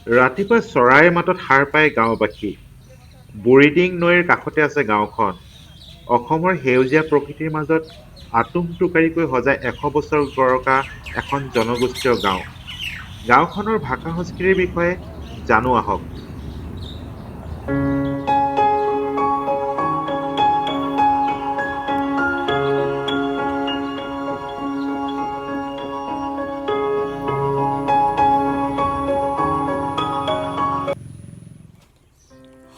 ৰাতিপুৱা চৰাইৰ মাতত সাৰ পায় গাঁওবাসী। বুৰিডিং নৈৰ কাষতে আছে গাঁওখন। অসমৰ সেউজীয়া প্ৰকৃতিৰ মাজত আটোমটোকাৰিকৈ সজাই 100 বছৰ গৰকা এখন জনগোষ্ঠীয় গাঁও। গাঁওখনৰ ভাষা সংস্কৃতিৰ বিষয়ে জানো আহক।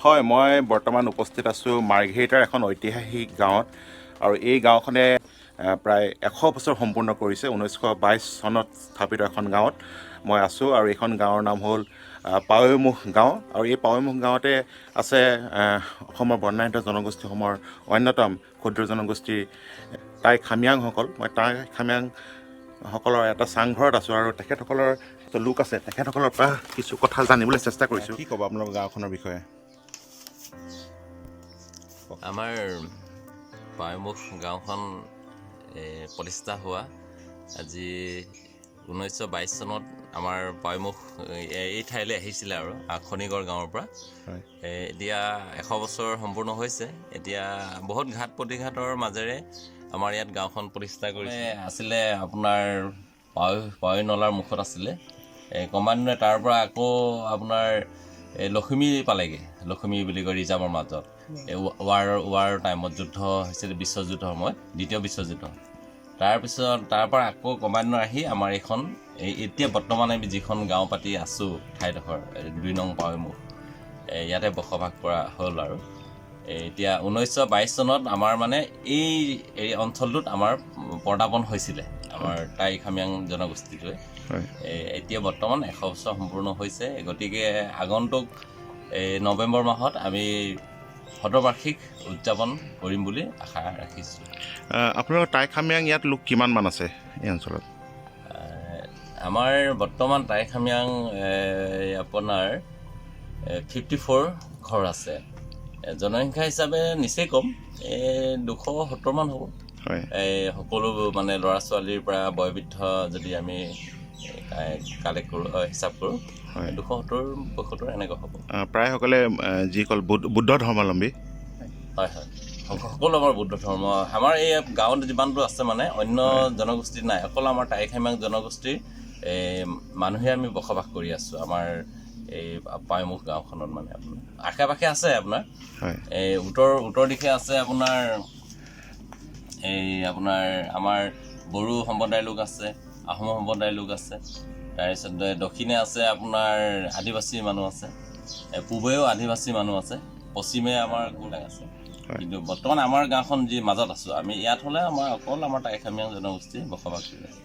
হয়, মই বৰ্তমান উপস্থিত আছোঁ মাৰ্ঘেৰিটাৰ এখন ঐতিহাসিক গাঁৱত আৰু এই গাঁওখনে প্ৰায় 100 বছৰ সম্পূৰ্ণ কৰিছে। 1922 চনত স্থাপিত এখন গাঁৱত মই আছোঁ আৰু এইখন গাঁৱৰ নাম হ'ল পাৱৈমুখ গাঁও। আৰু এই পাৱৈমুখ গাঁৱতে আছে অসমৰ বৰ্ণাঢ্য জনগোষ্ঠীসমূহৰ অন্যতম ক্ষুদ্ৰ জনগোষ্ঠীৰ টাই খামিয়াংসকল। মই টাই খামিয়াংসকলৰ এটা চাংঘৰত আছোঁ আৰু তেখেতসকলৰ লোক আছে, তেখেতসকলৰ পৰা কিছু কথা জানিবলৈ চেষ্টা কৰিছোঁ। কি ক'ব আপোনালোকৰ গাঁওখনৰ বিষয়ে? আমাৰ পাৱৈমুখ গাঁওখন প্ৰতিষ্ঠা হোৱা আজি 1922 চনত আমাৰ পাৱৈমুখ এই ঠাইলৈ আহিছিলে আৰু খনিগড় গাঁৱৰ পৰা। এতিয়া 100 বছৰ সম্পূৰ্ণ হৈছে। এতিয়া বহুত ঘাত প্ৰতিঘাতৰ মাজেৰে আমাৰ ইয়াত গাঁওখন প্ৰতিষ্ঠা কৰিছে। আছিলে আপোনাৰ পাৱৈ নলাৰ মুখত আছিলে। ক্ৰমান্বয়ে তাৰ পৰা আকৌ আপোনাৰ এই লখিমী পালেগৈ। লখিমী বুলি কয় ৰিজাৰ্ভৰ মাজত। এই ৱাৰ টাইমত যুদ্ধ হৈছিল, বিশ্বযুদ্ধৰ সময়ত, দ্বিতীয় বিশ্বযুদ্ধ। তাৰপিছত তাৰ পৰা আকৌ ক্ৰমান্বয়ে আহি আমাৰ এইখন এই এতিয়া বৰ্তমান আমি যিখন গাঁও পাতি আছোঁ ঠাইডোখৰ 2 নং পাৱৈমুখ, ইয়াতে বসবাস কৰা হ'ল। আৰু এতিয়া 1922 চনত আমাৰ মানে এই অঞ্চলটোত আমাৰ পদাৰ্পণ হৈছিলে আমাৰ টাই খামিয়াং জনগোষ্ঠীটোৱে। এতিয়া বৰ্তমান 100 বছৰ সম্পূৰ্ণ হৈছে। গতিকে আগন্তুক এই নৱেম্বৰ মাহত আমি শতবাৰ্ষিক উদযাপন কৰিম বুলি আশা ৰাখিছোঁ। আপোনালোকৰ টাই খামিয়াং ইয়াত লোক কিমানমান আছে এই অঞ্চলত? আমাৰ বৰ্তমান টাই খামিয়াং আপোনাৰ 54 ঘৰ আছে। জনসংখ্যা হিচাপে নিচেই কম, এই 270মান হ'ব। এই সকলো মানে ল'ৰা ছোৱালীৰ পৰা বয়োবৃদ্ধ যদি আমি কালেক্ট কৰোঁ, হিচাপ কৰোঁ, 270 75 এনেকুৱা হ'ব। প্ৰায়সকলে যিসকল বুদ্ধ ধৰ্মাৱলম্বী। হয় হয়, সকলো আমাৰ বুদ্ধ ধৰ্ম। আমাৰ এই গাঁৱত যিমানটো আছে মানে অন্য জনগোষ্ঠী নাই, অকল আমাৰ টাই খামিয়াং জনগোষ্ঠীৰ এই মানুহে আমি বসবাস কৰি আছোঁ আমাৰ এই পাৱৈমুখ গাঁওখনত। মানে আপোনাৰ আশে পাশে আছে আপোনাৰ এই উত্তৰ দিশে আছে আপোনাৰ এই আপোনাৰ আমাৰ বড়ো সম্প্ৰদায়ৰ লোক আছে, আহোম সম্প্ৰদায়ৰ লোক আছে। তাৰপিছত দক্ষিণে আছে আপোনাৰ আদিবাসী মানুহ আছে, পূবেও আদিবাসী মানুহ আছে, পশ্চিমে আমাৰ গোলাক আছে। কিন্তু বৰ্তমান আমাৰ গাঁওখন যি মাজত আছোঁ আমি, ইয়াত হ'লে আমাৰ অকল আমাৰ টাই খামিয়াং জনগোষ্ঠী বসবাস কৰি আছে।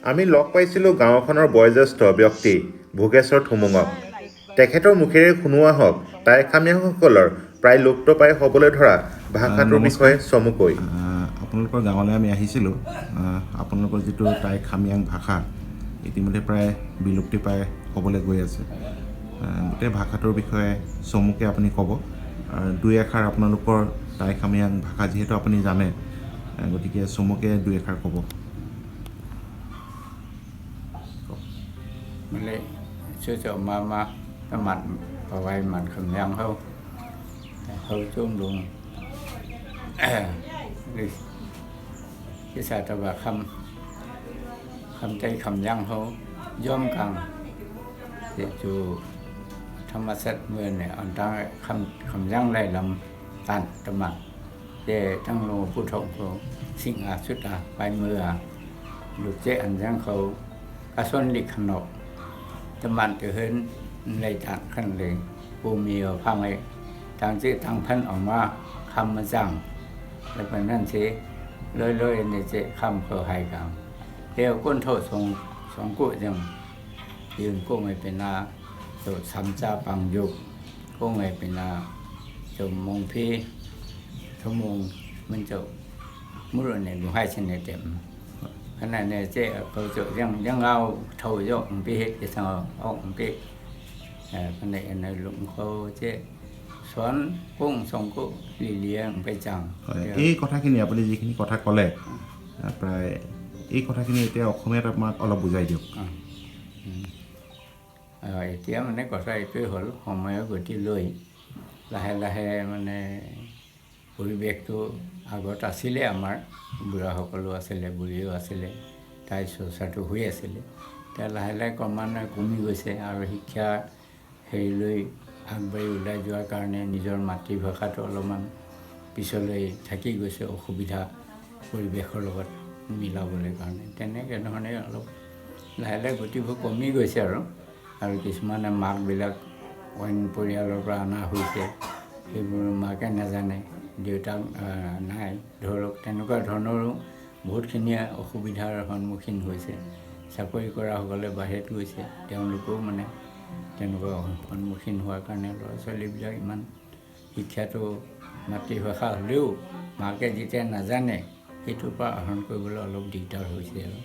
আমি লগ পাইছিলোঁ গাঁওখনৰ বয়োজ্যেষ্ঠ ব্যক্তি ভোগেশ্বৰ থুমুঙক। তেখেতৰ মুখেৰে শুনোৱা হওক টাই খামিয়াংসকলৰ প্ৰায় লুপ্তপ্ৰায় হ'বলৈ ধৰা ভাষাটোৰ বিষয়ে চমুকৈ। আপোনালোকৰ গাঁৱলৈ আমি আহিছিলোঁ। আপোনালোকৰ যিটো টাই খামিয়াং ভাষা ইতিমধ্যে প্ৰায় বিলুপ্তি পাই হ'বলৈ গৈ আছে। গোটেই ভাষাটোৰ বিষয়ে চমুকে আপুনি ক'ব। দুই এষাৰ আপোনালোকৰ টাই খামিয়াং ভাষা যিহেতু আপুনি জানে, গতিকে চমুকে দুই এষাৰ ক'ব। মানে মামা মাত বাবাই মাত খামিয়াং হও hậu chôn luôn cái sao tao bà khăm khăm tay khăm giang hậu yom càng thì chú ธรรมสัตว์เมื่อเนี่ยอันตั้งคำยั่งไรลำตันตะมันเจตั้งโลพุทธเขาสิ่งอาสุดาไปเมื่อหลุดเจอันยั่งเขาอาสนลิขนกตะมันจะเห็นในตันขั้นเลยปูมีพังไอ้ทางที่ทางพันออกมาคำมาจังแล้วเป็นนั่นสิเรื่อยๆในเจคำเขาให้กันเดี๋ยวก้นโทษสองกู้ยังยืนกู้ไม่เป็นนาโจสามจ้าปังยุกกู้ไม่เป็นนาจมมงพี่ชั่วโมงมันจะมุ่งในบุให้ชนเต็มขณะในเจเขาจะยังเอาเท่ายกพี่จะทำออกพี่ขณะในหลวงเขาเจสอนกุ้งสองกุ้งเลี้ยงไปจัง এই কথাখিনি আপুনি যিখিনি কথা ক'লে প্ৰায় এই কথাখিনি এতিয়া অসমীয়াত আমাক অলপ বুজাই দিয়ক। এতিয়া মানে কথা এইটোৱে হ'ল, সময়ৰ গতি লৈ লাহে লাহে মানে পৰিৱেশটো আগত আছিলে, আমাৰ বুঢ়াসকলো আছিলে, বুঢ়ীও আছিলে, তাই চৰ্চাটো হৈ আছিলে। এতিয়া লাহে লাহে ক্ৰমান্বয়ে কমি গৈছে আৰু শিক্ষা হেৰি লৈ আগবাঢ়ি ওলাই যোৱাৰ কাৰণে নিজৰ মাতৃভাষাটো অলপমান পিছলৈ থাকি গৈছে, অসুবিধা পৰিৱেশৰ লগত মিলাবলৈ কাৰণে। তেনেকৈ ধৰণে অলপ লাহে লাহে গতিবোৰ কমি গৈছে আৰু আৰু কিছুমানে মাকবিলাক অইন পৰিয়ালৰ পৰা অনা হৈছে, সেইবোৰ মাকে নাজানে, দেউতাক নাই, ধৰক তেনেকুৱা ধৰণৰো বহুতখিনি অসুবিধাৰ সন্মুখীন হৈছে। চাকৰি কৰাসকলে বাহিৰত গৈছে, তেওঁলোকেও মানে তেনেকুৱা সন্মুখীন হোৱাৰ কাৰণে ল'ৰা ছোৱালীবিলাক ইমান শিক্ষাটো মাতৃভাষা হ'লেও মাকে যেতিয়া নাজানে সেইটোৰ পৰা আহৰণ কৰিবলৈ অলপ দিগদাৰ হৈছে আৰু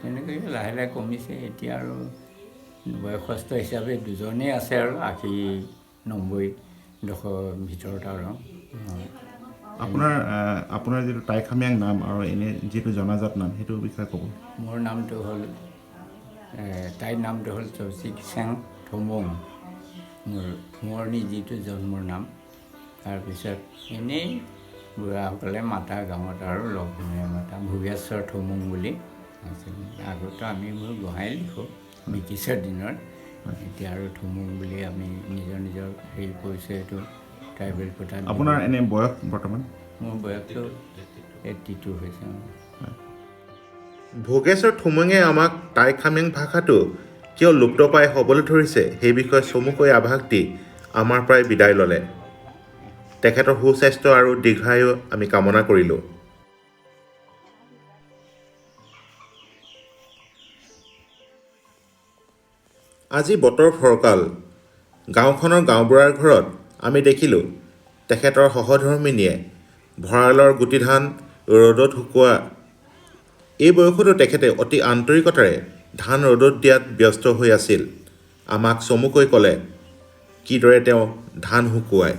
তেনেকৈ লাহে লাহে কমিছে। এতিয়া আৰু বয়সস্থ হিচাপে দুজনেই আছে আৰু 80-90 দশকৰ ভিতৰত আৰু। আপোনাৰ যিটো টাই খামিয়াং নাম আৰু এনে যিটো জনাজাত নাম, সেইটো বিষয়ে ক'ব। মোৰ নামটো হ'ল, তাইৰ নামটো হ'ল চৌচিক চেং থমং, মোৰ সোঁৱৰণি যিটো জন্মৰ নাম। তাৰপিছত এনেই বুঢ়াসকলে মাতা গাঁৱত আৰু লগ সমীয়া মাতা ভোগেশ্বৰ থমং বুলি আছিল। আগতো আমি মোৰ গোহাঁই লিখোঁ ব্ৰিটিছৰ দিনৰ, এতিয়া আৰু থমং বুলি আমি নিজৰ নিজৰ হেৰি পৰিচয়টো ট্ৰাইবেল কোটাত। আপোনাৰ এনে বয়স বৰ্তমান? মোৰ বয়সটো 82 হৈছে। ভোগেশ্বৰ থুমুঙে আমাক টাই খামিয়াং ভাষাটো কিয় লুপ্তপ্ৰায় হ'বলৈ ধৰিছে সেই বিষয়ে চমুকৈ আভাস দি আমাৰ পৰাই বিদায় ল'লে। তেখেতৰ সুস্বাস্থ্য আৰু দীৰ্ঘায়ু আমি কামনা কৰিলোঁ। আজি বতৰ ফৰকাল। গাঁওখনৰ গাঁওবুঢ়াৰ ঘৰত আমি দেখিলোঁ তেখেতৰ সহধৰ্মিনীয়ে ভঁৰালৰ গুটি ধান ৰ'দত শুকোৱা। এই বয়সতো তেখেতে অতি আন্তৰিকতাৰে ধান ৰ'দত দিয়াত ব্যস্ত হৈ আছিল। আমাক চমুকৈ ক'লে কিদৰে তেওঁ ধান শুকুৱায়।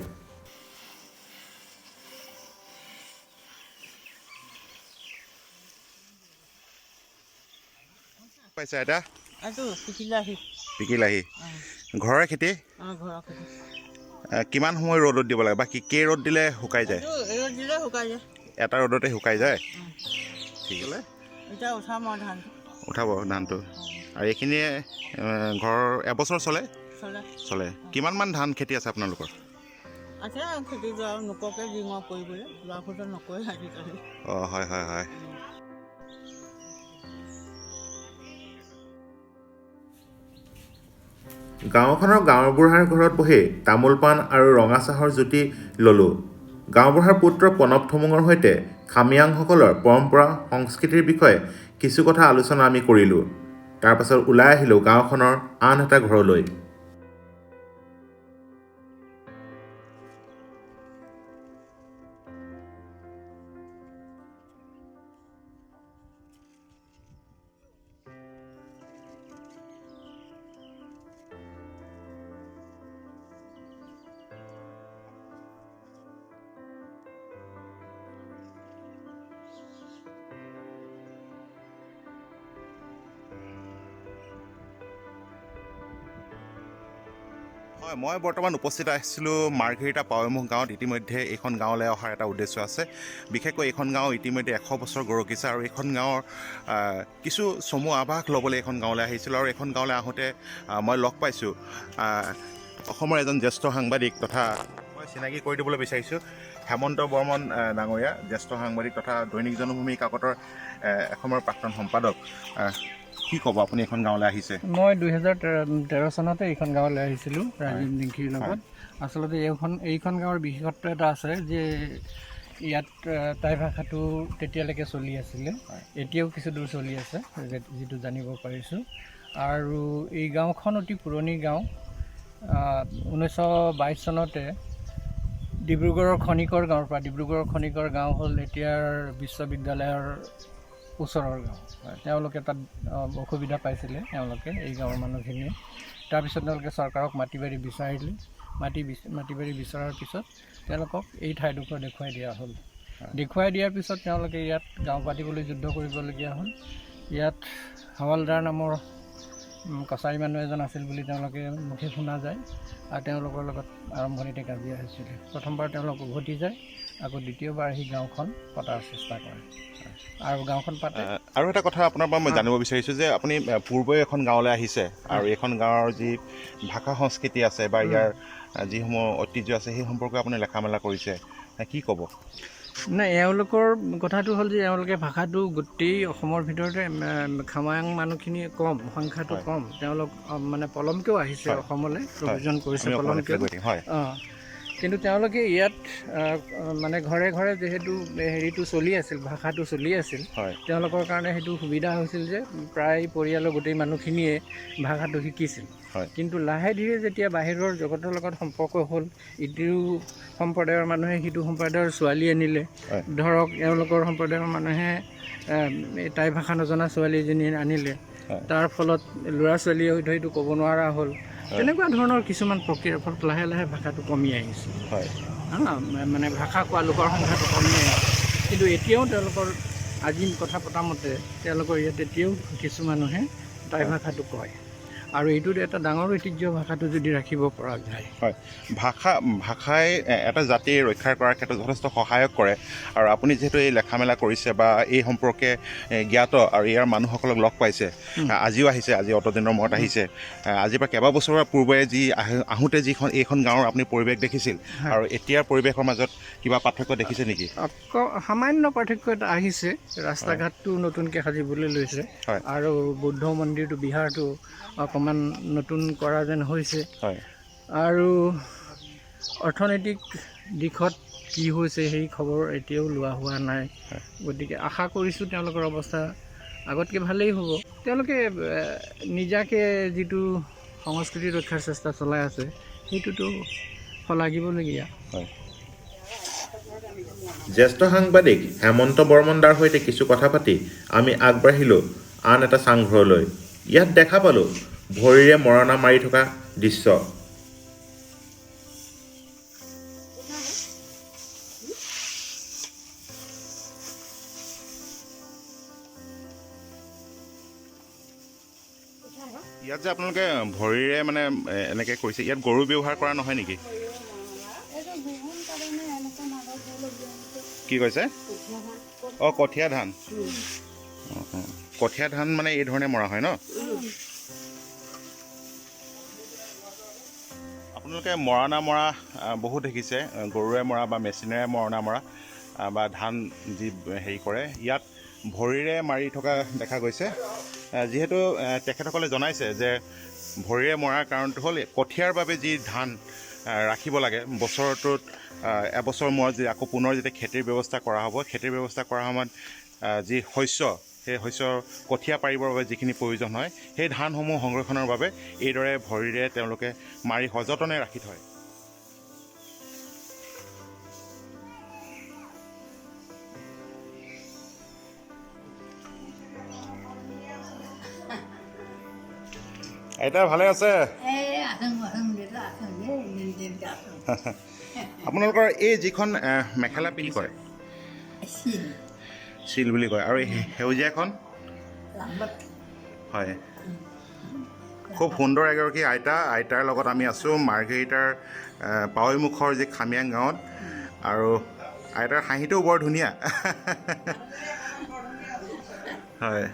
পাইছা আইতা? পিকিলাহী ঘৰৰে খেতি? কিমান সময় ৰ'দত দিব লাগে বা কি কেই ৰ'দ দিলে শুকাই যায়? এটা ৰ'দতে শুকাই যায়। ঠিক আছে, উঠাব ধানটো। আৰু এইখিনিয়ে ঘৰৰ এবছৰ চলে? চলে। কিমানমান ধান খেতি আছে আপোনালোকৰ? অঁ, হয় হয় হয়। গাঁওখনৰ গাঁওবুঢ়াৰ ঘৰত বহি তামোল পাণ আৰু ৰঙা চাহৰ জুতি ল'লোঁ। গাঁওবুঢ়াৰ পুত্ৰ প্ৰণৱ থমুঙৰ সৈতে খামিয়াংসকলৰ পৰম্পৰা সংস্কৃতিৰ বিষয়ে কিছু কথা আলোচনা আমি কৰিলোঁ। তাৰপাছত ওলাই আহিলোঁ গাঁওখনৰ আন এটা ঘৰলৈ। হয়, মই বৰ্তমান উপস্থিত আছিলোঁ মাৰ্ঘেৰিটা পাৱৈমুখ গাঁৱত। ইতিমধ্যে এইখন গাঁৱলৈ অহাৰ এটা উদ্দেশ্য আছে। বিশেষকৈ এইখন গাঁও ইতিমধ্যে 100 বছৰ গৰকিছে আৰু এইখন গাঁৱৰ কিছু চমু আভাস ল'বলৈ এইখন গাঁৱলৈ আহিছিলোঁ। আৰু এইখন গাঁৱলৈ আহোঁতে মই লগ পাইছোঁ অসমৰ এজন জ্যেষ্ঠ সাংবাদিক তথা মই চিনাকি কৰি দিবলৈ বিচাৰিছোঁ হেমন্ত বৰ্মন ডাঙৰীয়া, জ্যেষ্ঠ সাংবাদিক তথা দৈনিক জনমভূমি কাকতৰ এসময়ৰ প্ৰাক্তন সম্পাদক। কি ক'ব, আপুনি এখন গাঁৱলৈ আহিছে? মই 2013 চনতে এইখন গাঁৱলৈ আহিছিলোঁ ৰাজীৱ ডিংখিৰ লগত। আচলতে এইখন গাঁৱৰ বিশেষত্ব এটা আছে যে ইয়াত টাই ভাষাটো তেতিয়ালৈকে চলি আছিলে, এতিয়াও কিছু দূৰ চলি আছে যিটো জানিব পাৰিছোঁ। আৰু এই গাঁওখন অতি পুৰণি গাঁও। 1922 চনতে ডিব্ৰুগড়ৰ খনিকৰ গাঁৱৰ পৰা, ডিব্ৰুগড়ৰ খনিকৰ গাঁও হ'ল এতিয়াৰ বিশ্ববিদ্যালয়ৰ ওচৰৰ গাঁও, তেওঁলোকে তাত অসুবিধা পাইছিলে, তেওঁলোকে এই গাঁৱৰ মানুহখিনিয়ে। তাৰপিছত তেওঁলোকে চৰকাৰক মাটি বাৰী বিচাৰিলে। মাটি বাৰী বিচৰাৰ পিছত তেওঁলোকক এই ঠাইডোখৰ দেখুৱাই দিয়া হ'ল। দেখুৱাই দিয়াৰ পিছত তেওঁলোকে ইয়াত গাঁও পাতিবলৈ যুদ্ধ কৰিবলগীয়া হ'ল। ইয়াত হাৱালদাৰ নামৰ কছাৰী মানুহ এজন আছিল বুলি তেওঁলোকে মুখে শুনা যায় আৰু তেওঁলোকৰ লগত আৰম্ভণিতে কাজিয়া হৈছিলে। প্ৰথমবাৰ তেওঁলোক উভতি যায়, আকৌ দ্বিতীয়বাৰ আহি গাঁওখন পতাৰ চেষ্টা কৰে আৰু গাঁওখন পাতে। আৰু এটা কথা আপোনাৰ পৰা মই জানিব বিচাৰিছোঁ যে আপুনি পূৰ্বে এখন গাঁৱলৈ আহিছে আৰু এইখন গাঁৱৰ যি ভাষা সংস্কৃতি আছে বা ইয়াৰ যিসমূহ ঐতিহ্য আছে সেই সম্পৰ্কে আপুনি লেখা মেলা কৰিছে, কি ক'ব? নাই, এওঁলোকৰ কথাটো হ'ল যে এওঁলোকে ভাষাটো গোটেই অসমৰ ভিতৰতে খামায়াং মানুহখিনি কম, সংখ্যাটো কম। তেওঁলোক মানে পলমকৈও আহিছে অসমলৈ, প্ৰয়োজন কৰিছে পলমকৈ। কিন্তু তেওঁলোকে ইয়াত মানে ঘৰে ঘৰে যিহেতু হেৰিটো চলি আছিল, ভাষাটো চলি আছিল, তেওঁলোকৰ কাৰণে সেইটো সুবিধা হৈছিল যে প্ৰায় পৰিয়ালৰ গোটেই মানুহখিনিয়ে ভাষাটো শিকিছিল। কিন্তু লাহে ধীৰে যেতিয়া বাহিৰৰ জগতৰ লগত সম্পৰ্ক হ'ল, ইটো সম্প্ৰদায়ৰ মানুহে সিটো সম্প্ৰদায়ৰ ছোৱালী আনিলে, ধৰক এওঁলোকৰ সম্প্ৰদায়ৰ মানুহে টাই ভাষা নজনা ছোৱালী এজনী আনিলে, তাৰ ফলত ল'ৰা ছোৱালীয়ে হয়তো সেইটো ক'ব নোৱাৰা হ'ল। তেনেকুৱা ধৰণৰ কিছুমান প্ৰক্ৰিয়াৰ ফলত লাহে লাহে ভাষাটো কমি আহিছে। মানে ভাষা কোৱা লোকৰ সংখ্যাটো কমি আহিছে। কিন্তু এতিয়াও তেওঁলোকৰ আজি কথা পতা মতে তেওঁলোকৰ ইয়াত এতিয়াও কিছু মানুহে টাই ভাষাটো কয় আৰু এইটোত এটা ডাঙৰ ঐতিহ্য ভাষাটো যদি ৰাখিব পৰা যায়। হয়, ভাষাই এটা জাতি ৰক্ষা কৰাৰ ক্ষেত্ৰত যথেষ্ট সহায়ক কৰে। আৰু আপুনি যিহেতু এই লেখা মেলা কৰিছে বা এই সম্পৰ্কে জ্ঞাত আৰু ইয়াৰ মানুহসকলক লগ পাইছে, আজিও আহিছে, আজি অত দিনৰ মূৰত আহিছে, আজিৰ পৰা কেইবা বছৰৰ পূৰ্বে যি আহোঁতে যিখন এইখন গাঁৱৰ আপুনি পৰিৱেশ দেখিছিল আৰু এতিয়াৰ পৰিৱেশৰ মাজত কিবা পাৰ্থক্য দেখিছে নেকি? সামান্য পাৰ্থক্য এটা আহিছে। ৰাস্তা ঘাটটো নতুনকৈ সাজিবলৈ লৈছে আৰু বৌদ্ধ মন্দিৰটো, বিহাৰটো অকণমান নতুন কৰা যেন হৈছে। আৰু অৰ্থনৈতিক দিশত কি হৈছে সেই খবৰ এতিয়াও লোৱা হোৱা নাই। গতিকে আশা কৰিছোঁ তেওঁলোকৰ অৱস্থা আগতকৈ ভালেই হ'ব। তেওঁলোকে নিজাকে যিটো সংস্কৃতি ৰক্ষাৰ চেষ্টা চলাই আছে সেইটোতো শলাগিবলগীয়া। জ্যেষ্ঠ সাংবাদিক হেমন্ত বৰ্মন দাৰ সৈতে কিছু কথা পাতি আমি আগবাঢ়িলোঁ আন এটা চাংঘৰলৈ। ইয়াত দেখা পালোঁ ভৰিৰে মৰণা মাৰি থকা দৃশ্য। ইয়াত যে আপোনালোকে ভৰিৰে মানে এনেকৈ কৰিছে, ইয়াত গৰু ব্যৱহাৰ কৰা নহয় নেকি? কি কৈছে? অঁ, কঠীয়া ধান। অঁ, কঠীয়া ধান মানে এই ধৰণে মৰা হয় ন? আপোনালোকে মৰণা মৰা বহুত দেখিছে, গৰুৰে মৰা বা মেচিনেৰে মৰণা মৰা বা ধান যি হেৰি কৰে, ইয়াত ভৰিৰে মাৰি থকা দেখা গৈছে। যিহেতু তেখেতসকলে জনাইছে যে ভৰিৰে মৰাৰ কাৰণটো হ'ল কঠীয়াৰ বাবে যি ধান ৰাখিব লাগে বছৰটোত, এবছৰ মূৰত যি আকৌ পুনৰ যেতিয়া খেতিৰ ব্যৱস্থা কৰা হ'ব, খেতিৰ ব্যৱস্থা কৰাৰ সময়ত যি শস্য, সেই শস্যৰ কঠীয়া পাৰিবৰ বাবে যিখিনি প্ৰয়োজন হয় সেই ধানসমূহ সংৰক্ষণৰ বাবে এইদৰে ভৰিৰে তেওঁলোকে মাৰি সযতনে ৰাখি থয়। আইতা ভালে আছে? আপোনালোকৰ এই যিখন মেখেলা পিন্ধি কয় চিল বুলি কয়, আৰু সেউজীয়াখন? হয়, খুব সুন্দৰ এগৰাকী আইতা। আইতাৰ লগত আমি আছোঁ মাৰ্ঘেৰিটাৰ পাৱৈমুখৰ যি খামিয়াং গাঁৱত। আৰু আইতাৰ হাঁহিটোও বৰ ধুনীয়া। হয়,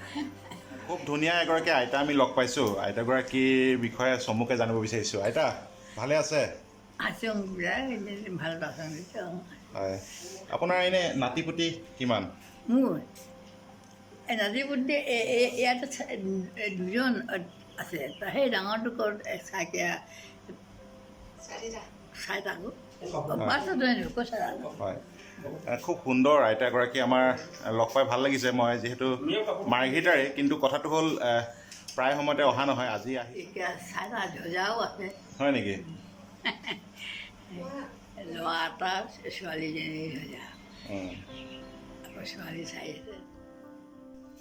খুব ধুনীয়া এগৰাকী আইতা আমি লগ পাইছোঁ। আইতাগৰাকীৰ বিষয়ে চমুকে জানিব বিচাৰিছোঁ। আইতা ভালে আছে? হয়, আপোনাৰ এনে নাতি পুতি কিমান? মোৰ নাতি পুতি ইয়াত দুজন আছে। সেই ডাঙৰটো ক'ত চাৰিটা। হয়, খুব সুন্দৰ আইতাগৰাকী আমাৰ লগ পাই ভাল লাগিছে। মই যিহেতু মাৰ্ঘেৰিটাৰে, কিন্তু কথাটো হ'ল প্ৰায় সময়তে অহা নহয়, আজি আহি। হয় নেকি? ল'ৰা এটা, ছোৱালীজনী ধ্বজা, আকৌ ছোৱালী চাৰিটা।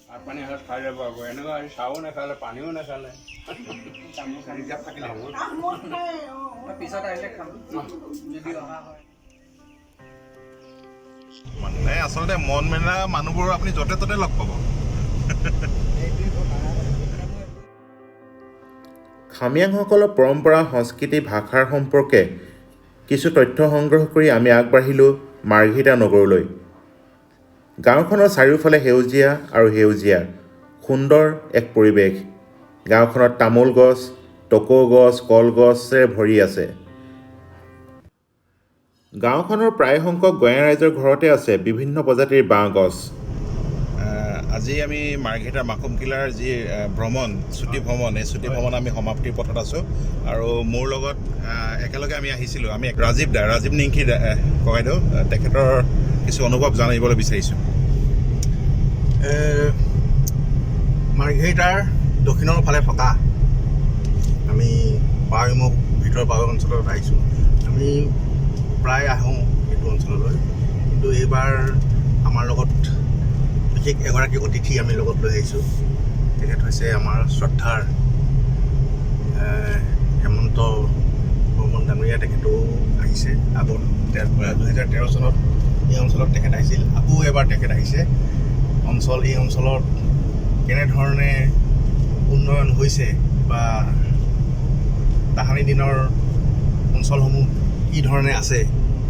ভাত পানী হ'লে খাই যাব আকৌ, এনেকুৱা আজি চাহো নাখালে, পানীও নাখালে। পিছত আহিলে খাম যদি অহা হয়। মানে আচলতে মন মেলা মানুহবোৰ আপুনি য'তে ত'তে লগ পাব। খামীয়াংসকলৰ পৰম্পৰা, সংস্কৃতি, ভাষাৰ সম্পৰ্কে কিছু তথ্য সংগ্ৰহ কৰি আমি আগবাঢ়িলোঁ মাৰ্ঘেৰিটা নগৰলৈ। গাঁওখনৰ চাৰিওফালে সেউজীয়া আৰু সেউজীয়া সুন্দৰ এক পৰিৱেশ। গাঁওখনত তামোল গছ, টকৌ গছ, কলগছেৰে ভৰি আছে। গাঁওখনৰ প্ৰায় সংখ্যক গঞা ৰাইজৰ ঘৰতে আছে বিভিন্ন প্ৰজাতিৰ বাঁহ গছ। আজি আমি মাৰ্ঘেৰিটাৰ মাকুমকিলাৰ যি ভ্ৰমণ, ছুটি ভ্ৰমণ, এই ছুটি ভ্ৰমণ আমি সমাপ্তিৰ পথত আছোঁ। আৰু মোৰ লগত একেলগে আমি আহিছিলোঁ আমি ৰাজীৱ দা, ৰাজীৱ নিংখী ককাইদেউ, তেখেতৰ কিছু অনুভৱ জানিবলৈ বিচাৰিছোঁ। মাৰ্ঘেৰিটাৰ দক্ষিণৰ ফালে থকা আমি পাৱৈমুখ ভিতৰ পাৱৈ অঞ্চলত আহিছোঁ। আমি প্ৰায় আহোঁ এইটো অঞ্চললৈ, কিন্তু এইবাৰ আমাৰ লগত বিশেষ এগৰাকী অতিথি আমি লগত লৈ আহিছোঁ। তেখেত হৈছে আমাৰ শ্ৰদ্ধাৰ হেমন্ত বৰ্মন ডাঙৰীয়া। তেখেতো আহিছে আগত 2013 চনত এই অঞ্চলত তেখেত আহিছিল, আকৌ এবাৰ তেখেত আহিছে। এই অঞ্চলত কেনেধৰণে উন্নয়ন হৈছে বা তাহানি দিনৰ অঞ্চলসমূহ কি ধৰণে আছে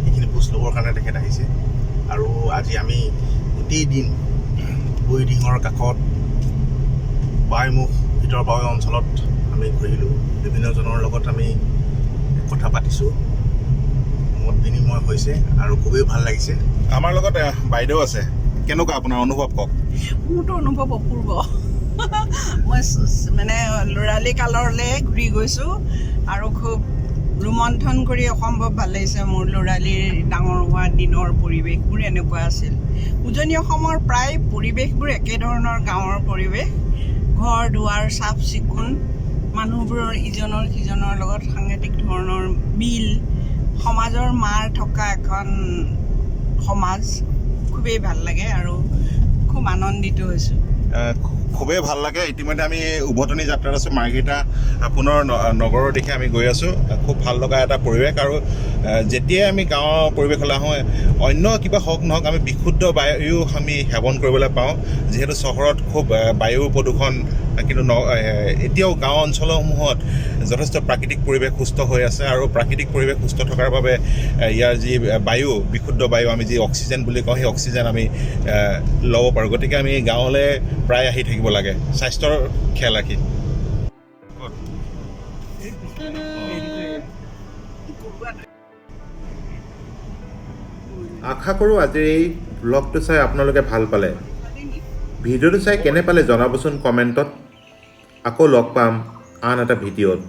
সেইখিনি বুজ ল'বৰ কাৰণে তেখেত আহিছে। আৰু আজি আমি গোটেই দিন বুঢ়ীদিহিঙৰ কাষত পাৱৈমুখ ভিতৰ পাৱৈ অঞ্চলত আমি ঘূৰিলোঁ, বিভিন্নজনৰ লগত আমি কথা পাতিছোঁ, মত বিনিময় হৈছে আৰু খুবেই ভাল লাগিছে। আমাৰ লগত বাইদেউ আছে, কেনেকুৱা আপোনাৰ অনুভৱ কওক? মোৰতো অনুভৱ অপূৰ্ব। মই মানে ল'ৰালি কাললৈ ঘূৰি গৈছোঁ আৰু খুব ৰোমন্থন কৰি অসম্ভৱ ভাল লাগিছে। মোৰ ল'ৰালিৰ ডাঙৰ হোৱা দিনৰ পৰিৱেশবোৰ এনেকুৱা আছিল। উজনি অসমৰ প্ৰায় পৰিৱেশবোৰ একেধৰণৰ, গাঁৱৰ পৰিৱেশ, ঘৰ দুৱাৰ চাফ চিকুণ, মানুহবোৰৰ ইজনৰ সিজনৰ লগত সাংঘাতিক ধৰণৰ মিল, সমাজৰ মাৰ থকা এখন সমাজ, খুবেই ভাল লাগে আৰু খুব আনন্দিত হৈছোঁ। খুবেই ভাল লাগে। ইতিমধ্যে আমি উভতনি যাত্ৰাত আছোঁ, মাৰ্ঘেৰিটা পুনৰ নগৰৰ দিশে আমি গৈ আছোঁ। খুব ভাল লগা এটা পৰিৱেশ। আৰু যেতিয়াই আমি গাঁৱৰ পৰিৱেশলৈ আহোঁ, অন্য কিবা হওক নহওক, আমি বিশুদ্ধ বায়ু আমি সেৱন কৰিবলৈ পাওঁ। যিহেতু চহৰত খুব বায়ু প্ৰদূষণ, কিন্তু এতিয়াও গাঁও অঞ্চলসমূহত যথেষ্ট প্ৰাকৃতিক পৰিৱেশ সুস্থ হৈ আছে। আৰু প্ৰাকৃতিক পৰিৱেশ সুস্থ থকাৰ বাবে ইয়াৰ যি বায়ু, বিশুদ্ধ বায়ু, আমি যি অক্সিজেন বুলি কওঁ, সেই অক্সিজেন আমি ল'ব পাৰোঁ। গতিকে আমি গাঁৱলৈ প্ৰায় আহি থাকিব লাগে, স্বাস্থ্যৰ খেয়াল ৰাখি। আশা কৰোঁ আজিৰ এই ব্লগটো চাই আপোনালোকে ভাল পালে। ভিডিঅ'টো চাই কেনে পালে জনাবচোন কমেণ্টত। আকৌ লগ পাম আন এটা ভিডিঅ'ত।